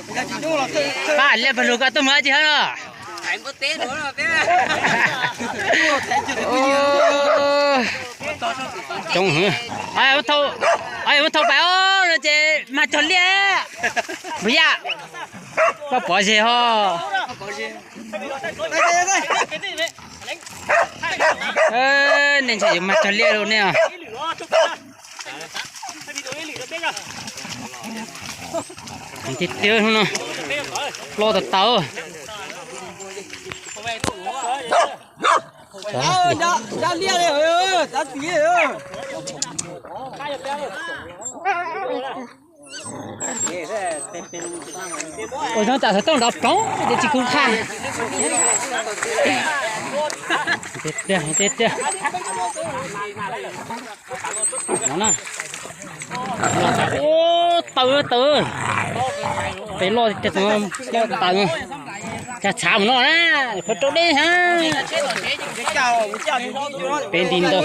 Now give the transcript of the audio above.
Pab liaj pag lug koj tuaj mus dab tsi hab no? Coob, muab thau pais os no ces mag cog liaj. Npawg Yaj, koj pov zog ho. Nej ntshai yuav mag cog liaj lauj nej. Tiag tiag hnub no, ploj tas tas. Ua zoo tsam xov tooj nrov ploog ces tsis kub qha. Tiag tiag. No na. Ub, taw taw. Peb loj tiag, loj taw. Cag tshav mus no na, phaw rau deb ha. Peb nti ntau.